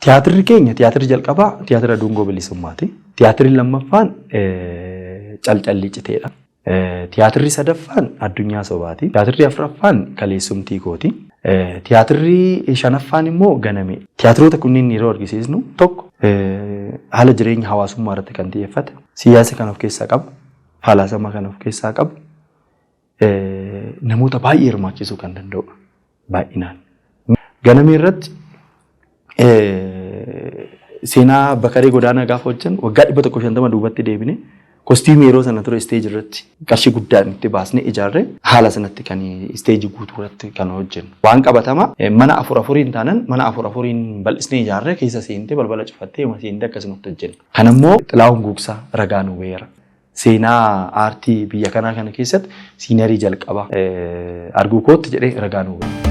Tiyaatirri keenya tiyaatirri jalqabaa tiyaatira Dungoo Bilisummaati. Tiyaatirri lammaffaan Calcallii Citeedha. Tiyaatirri sadaffaan Addunyaa Sobaati. Tiyaatirri afuraffaan Kaleessumtii Kooti. Tiyaatirri shanaffaan immoo Ganamee. Tiyaatiroota kunneen yeroo argisiisnu tokko haala jireenya hawaasummaa irratti kan xiyyeeffate, siyaasa kan of keessaa qabu, falaasama kan of keessaa qabu, namoota baay'ee hirmaachisuu kan danda'udha baay'inaan. Ganamee irratti seenaa Bakaree Godaanaa gaafa hojjennu waggaa 150 duubatti deebine kostiimii yeroo sana ture isteejii irratti qarshii guddaan itti baasnee ijaarre haala sanatti kan isteejii guutuu irratti kan hojjennu. Waan qabatama mana afur afuriin taanan mana afur afuriin bal'isnee ijaarre keessa seentee balbala cufattee seentee akkasumatti hojjenna. Kan immoo Xilaahun Guugsaa ragaa nu ba'eera. Seenaa aartii biyya kanaa kana keessatti siinerii jalqabaa arguu kootti jedhee ragaa nu ba'eera.